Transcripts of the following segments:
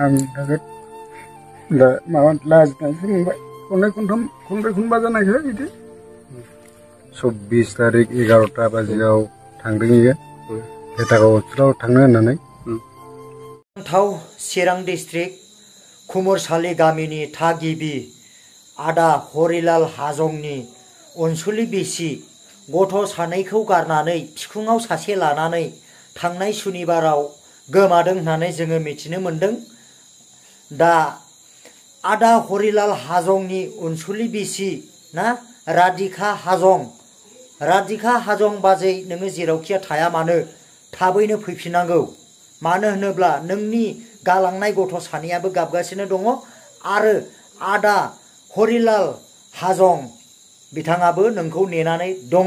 आं नोगोद दा माबा लाजिनायसो मोनबाय खनब्रै खनबा जानायखो बिदि 24 तारिख 11टा बाजियाव थांदों इयो भेटागाव हस्पिटालाव थांनो होननानै थाव चिरां डिस्ट्रिक्ट कुमरसालि गामिनि थागिबि आदा हरिलाल हाजंनि अनसुलि बिसि गथ' सानैखौ गारनानै बिखुङाव सासे लानानै थांनाय सुनिबाराव गोमादों होननानै जोङो मिथिनो मोन्दों। दा आदा हरिलाल हाजंनि अनसुलि बिसि ना राधिका हाजं बाजै नोङो जेरावखिया थाया मानो थाबैनो फैफिननांगौ। मानो होनोब्ला नोंनि गालांनाय गथ' सानैयाबो गाबगासिनो दङ आरो आदा हरिलाल हाजं बिथाङाबो नोंखौ नेनानै दङ।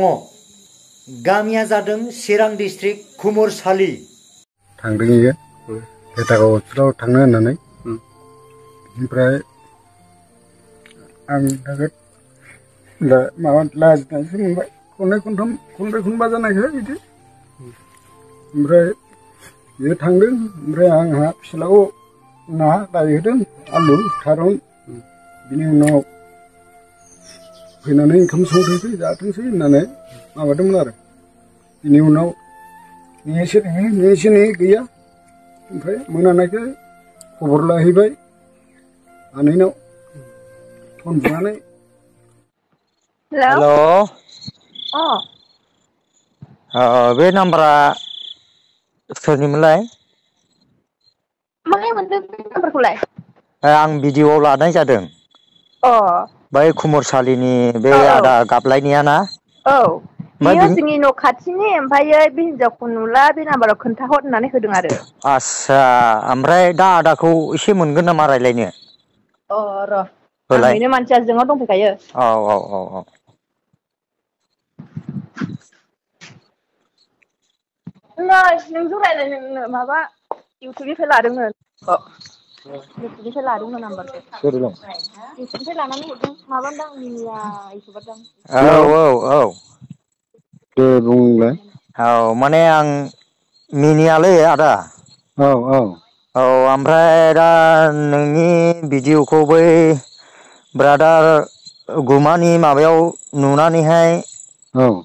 गामिया जादों चिरां डिस्ट्रिक्ट कुमरसालि। थांदों इयो भेटागाव हस्पिटालाव थांनो होननानै ओमफ्राय आं नोगोद दा माबा लाजिनायसो मोनबाय खनब्रै खनबा जानायखो बिदि ओमफ्राय बियो थांदों ओमफ्राय आंहा फिसालाखौ ना लायहोदों आलु थारुन बिनि उनाव फैनानै ओंखाम संथोंसै जाथोंसै होननानै माबादोंमोन आरो बिनि उनाव नेयोसो गैया ओमफ्राय मोनानायखो खबर लाहैबाय आनैनाव फन बुनानै हेलौ बे नाम्बारा सोरनिमोनलाय? माहाय मोनदों बे नाम्बारखौलाय? आं भिडिअ'आव लानाय जादों। बै कुमरसालिनि बे आदा गाबलायनाया ना? औ ओमफ्राय बियो जोंनि न' खाथिनि ओमफ्रायो बे हिनजावखौ नुला बे नाम्बाराव खोन्थाहर होननानै होदों आरो। आस्सा ओमफ्राय दा आदाखौ एसे मोनगोन नामा रायज्लायनो? र' आं बेनो मानसिया जोंनाव दंफैखायो। औ। नै नोंजों रायज्लायनो माबा इउटुबनिफ्राय लादोंनो इउटुबनिफ्राय लादोंनो नाम्बारखौ इउटुबनिफ्राय लानानै हरदों माबादां मिनिया इउटुबारदां। औ। दे बुंलाय। औ माने आं मिनियालै आदा। औ। औ ओमफ्राय दा नोंनि भिडिअ'खौ बै ब्रादार गुमानि माबायाव नुनानैहाय औ।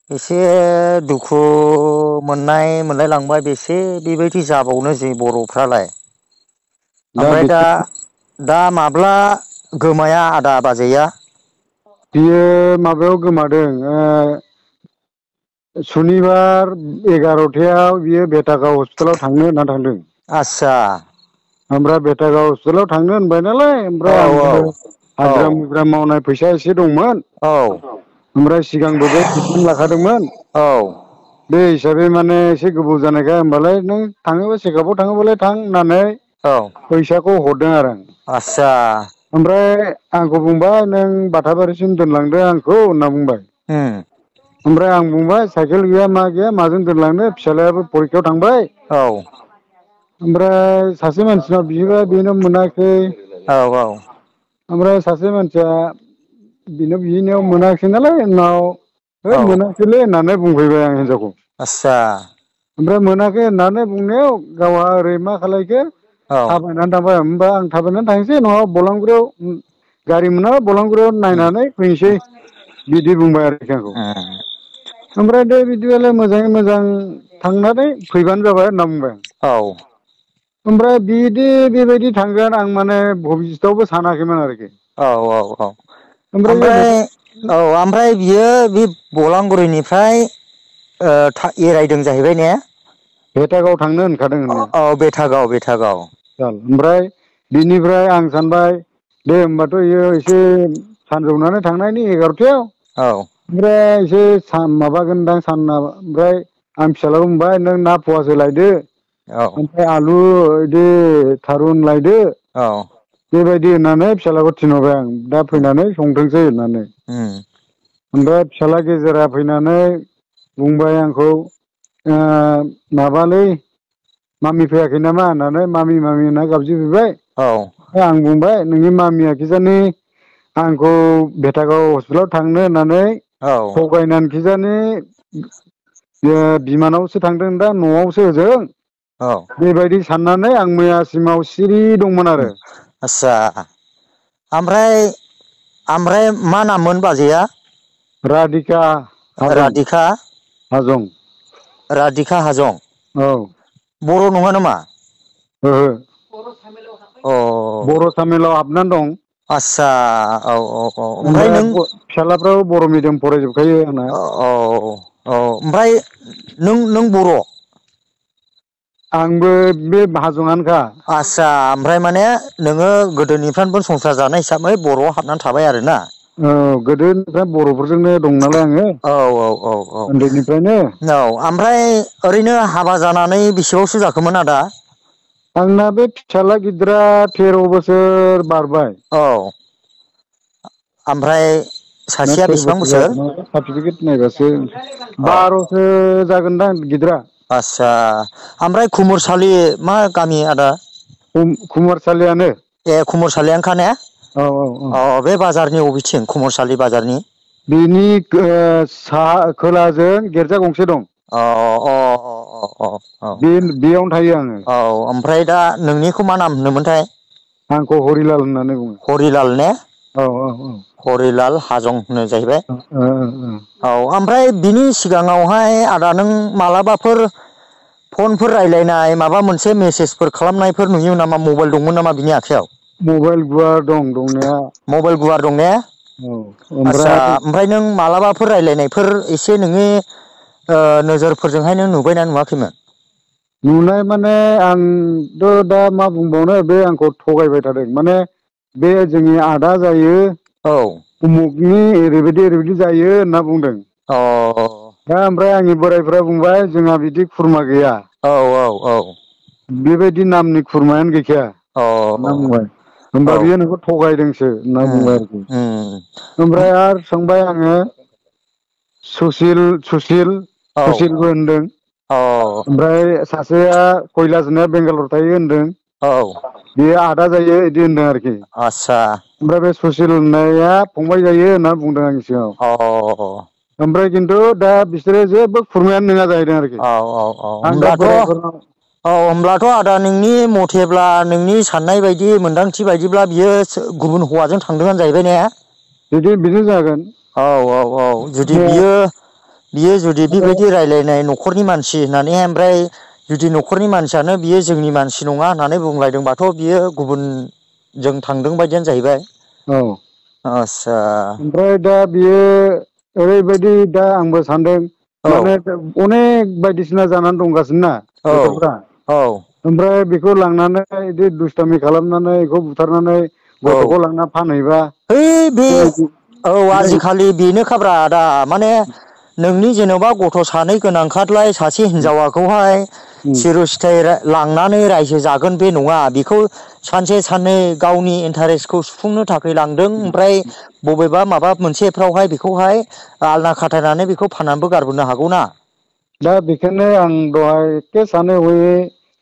एसे दुखु मोनलाय लांबाय बेसे बेबायदि जाबावनो जों बर'फ्रालाय। ओमफ्राय दा माब्ला गोमाया आदा बाजैया? बियो माबायाव गोमादों सुनिबार 11थायाव बियो भेटागाव हस्पिटालाव थांनो होनना थांदों। आस्सा। ओमफ्राय भेटागाव हस्पिटालाव थांनो होनबाय नालाय औ ओमफ्राय आंबो हाजिरा मुजिरा मावनाय फैसा एसे दंमोन औ ओमफ्राय सिगांबो बे ट्रिटमेन्ट लाखादोंमोन। औ बे हिसाबै माने एसे गोबाव जानायखाय होमबालाय नों थाङोबा चेकआपआव थाङोबालाय थां होननानै फैसाखौ हरदों आरो आं। आस्सा। ओमफ्राय आंखौ बुंबाय नों बाथाबारिसिम दोनलांदो आंखौ होनना बुंबाय। ओमफ्राय आं बुंबाय साइकेल गैया मा गैया माजों दोनलांनो फिसाज्लायाबो फरिखायाव थांबाय। औ। ओमफ्राय सासे मानसिनाव बियोबा बेनो मोनाखै। औ। ओमफ्राय सासे मानसिया बिनाव बिहैनायाव मोनाखिसै नालाय उनाव है मोनाखैलै होननानै बुंफैबाय आं हिनजावखौ। आस्सा। ओमफ्राय मोनाखै होननानै बुंनायाव गावहा ओरै मा खालायखो औ थाबायनानै थांबाय होमबा आं थाबायनानै थांसै नङाबा बलांगुरियाव गारि मोनाबा बलांगुरियाव नायनानै फैनोसै बिदि बुंबाय आरोखि आंखौ। ओमफ्राय दे बिदिबालाय मोजाङै मोजां थांनानै फैबानो जाबाय होनना बुंबाय आं। औ। ओमफ्राय बिदि बेबायदि थांगोन आं माने भबिस्तावबो सानाखैमोन आरोखि। औ। ओमफ्राय बियो बे बलांगुरिनिफ्राय एरायदों जाहैबाय ने? भेटागाव थांनो होनखादों होननाया। औ बेथागाव। ओमफ्राय बिनिफ्राय आं सानबाय दे होमबाथ' इयो एसे सानजौनानै थांनायनि 11थायाव। औ ओमफ्राय एसे माबागोनदां साना ओमफ्राय आं फिसाज्लाखौ बुंबाय नों ना फवासे लायदो औ ओमफ्राय आलु बिदि थारुन लायदो औ। बेबायदि होननानै फिसाज्लाखौ थिनहरबाय आं दा फैनानै संथोंसै होननानै। ओमफ्राय फिसाज्ला गेजेरा फैनानै बुंबाय आंखौ माबालै मामि फैयाखै नामा होननानै मामि होनना गाबज्रिहैबाय। औ आं बुंबाय नोंनि मामिया खिजानि आंखौ भेटागाव हस्पिटालाव थांनो होननानै औ थगायनानै खिजानि बिमानावसो थांदों दा न'आवसो ओजों औ बेबायदि साननानै आं मैयासिमाव सिरि दंमोन आरो। आस्सा ओमफ्राय मा नाममोन बाजैया? राधिका हाजं। राधिका हाजं। राधिका हाजं। औ। बर' नङा नामा? ओहो अ बर' तामिलाव हाबनानै दं। आस्सा औ औ औ ओमफ्राय फिसालाफ्राबो बर' मिडियाम फरायजोबखायो आंना। औ औ ओमफ्राय नों बर'? आंबो बे हाजंआनोखा। आस्सा ओमफ्राय माने नोङो गोदोनिफ्रायनो संसार जानाय हिसाबै बर'आव हाबनानै थाबाय आरोना? औ गोदोनिफ्राय बर'फोरजोंनो दं नालाय आङो औ औ औ औ उन्दैनिफ्रायनो। औ ओमफ्राय ओरैनो हाबा जानानै बेसेबांसो जाखोमोन आदा? आंना बे फिसाज्ला गिदिरा 13 बोसोर बारबाय। औ ओमफ्राय ना सासेया 13 बेसेबां बोसोर जागोन सार्टिफिकेट नायबासो अ 12सो जागोनदां गिदिरा। आस्सा ओमफ्राय खुमुरसालि मा गामि आदा? कुमारसालियानो। ए खमरसालियानोखा ने? औ औ औ अ बे बाजारनि अबेथिं खमरसालि बाजारनि? बेनि साहा खोलाजों गिर्जा गंसे दं। अ अ अ अ बेयावनो थायो आङो। औ ओमफ्राय दा नोंनिखौ मा नाम होनोमोनथाय? आंखौ हरिलाल होननानै बुङो। हरिलाल ने? औ औ औ हरिलाल हाजं होनो जाहैबाय। ओ औ ओमफ्राय बिनि सिगाङावहाय आदा नों मालाबाफोर फनफोर रायज्लायनाय माबा मोनसे मेसेजफोर खालामनायफोर नुयो नामा मबाइल दंमोन नामा बिनि आखायाव? मबाइल गुवार दं दंनाया। मबाइल गुवार दं ने? औ आदसा ओमफ्राय ओमफ्राय नों मालाबाफोर रायज्लायनायफोर एसे नोंनि नोजोरफोरजोंहाय नों नुबायना नुवाखैमोन? नुनाय माने आंथ' दा मा बुंबावनो बे आंखौ थगायबाय थादों माने बे जोंनि आदा जायो औ उमुखनि ओरैबायदि जायो होनना बुंदों। अ दा ओमफ्राय आंनि बोराइफ्रा बुंबाय जोंहा बिदि खुरमा गैया। औ औ औ बेबायदि नामनि खुरमायानो गैखाया होनना बुंबाय। औ होमबा बियो नोंखौ थगायदोंसो होनना उम बुंबाय आरोखि। उम ओमफ्राय आरो सोंबाय आङो औ सुसिलबो होनदों। औ ओमफ्राय सासेया कैलासनिया बेंगालराव थायो होनदों। औ बेयो आदा जायो बिदि होनदों आरोखि। आस्सा ओमफ्राय बे सुसिल होननाया फंबाय जायो होनना बुंदों आंनि सिगाङाव। अ ओमफ्राय खिन्थु दा बिसोरो जेबो खुरमायानो नङा जाहैदों आरोखि। औ औ औ आं दा होमब्लाथ' बोराइफोरनाव औ होमब्लाथ' आदा नोंनि मथेब्ला नोंनि साननाय बायदि मोन्दांथि बायदिब्ला बियो गुबुन हौवाजों थांदोंआनो जाहैबाय ने? बिदिनो जागोन। औ औ औ जुदि बियो जुदि बेबायदि रायज्लायनाय न'खरनि मानसि होननानैहाय ओमफ्राय जुदि न'खरनि मानसियानो बियो जोंनि मानसि नङा होननानै बुंलायदोंबाथ' बियो गुबुन जों थांदों बायदियानो जाहैबाय। औ आस्सा ओमफ्राय दा बियो ओरैबायदि दा आंबो सानदों औ माने अनेक बायदिसिना जानानै दंगासिनो ना औ गथ'फ्रा। औ ओमफ्राय बेखौ लांनानै बिदि दुस्थामि खालामनानै बेखौ बुथारनानै औ गथ'खौ लांना फानहैबा है बे औ आजिखालि बेनो खाब्रा आदा माने नोंनि जेन'बा गथ' सानै गोनांखालाय सासे हिनजावाखौहाय सिर' सिथाय लांनानै रायजो जागोन बे नङा बेखौ सानसे साननै गावनि इन्टारेस्टखौ सुफुंनो थाखाय लांदों ओमफ्राय बबेबा माबा मोनसेफ्रावहाय बेखौहाय आलना खाथायनानै बेखौ फाननानैबो गारबोनो हागौ ना। दा बेखायनो आं दहाय एखे सानै हयै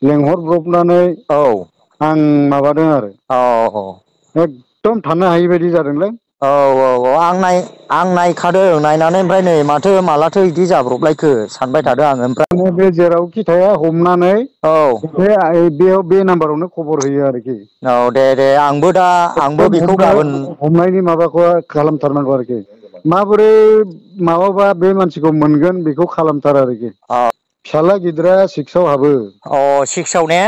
लेंहरब्रबनानै औ आं माबादों आरो औ एकदम थानो हायि बायदि जादोंलै। औ औ औ आं नायखादों नायनानै ओमफ्राय नै माथो मालाथो बिदि जाब्रबलायखो सानबाय थादों आङो ओमफ्राय बे जेरावखि थाया हमनानै औ बेयाव बे नाम्बारावनो खबर होयो आरोखि। औ दे दे आंबो एकदम बेखौ गाबोन हमनायनि माबाखौ खालामथारनांगौ आरोखि। माबोरै माबाबा बे मानसिखौ मोनगोन बेखौ खालामथार आरोखि। औ फिसाज्ला गिदिरा सिक्सआव हाबो। अ सिक्सआव ने?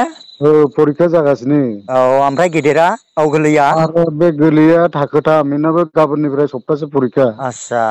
औ फरिखा जागासिनो। औ ओमफ्राय गेदेरा औ गोरलैया आरो बे गोरलैया थाखोथाम बेनाबो गाबोननिफ्राय सप्तासे फरिखा। आस्सा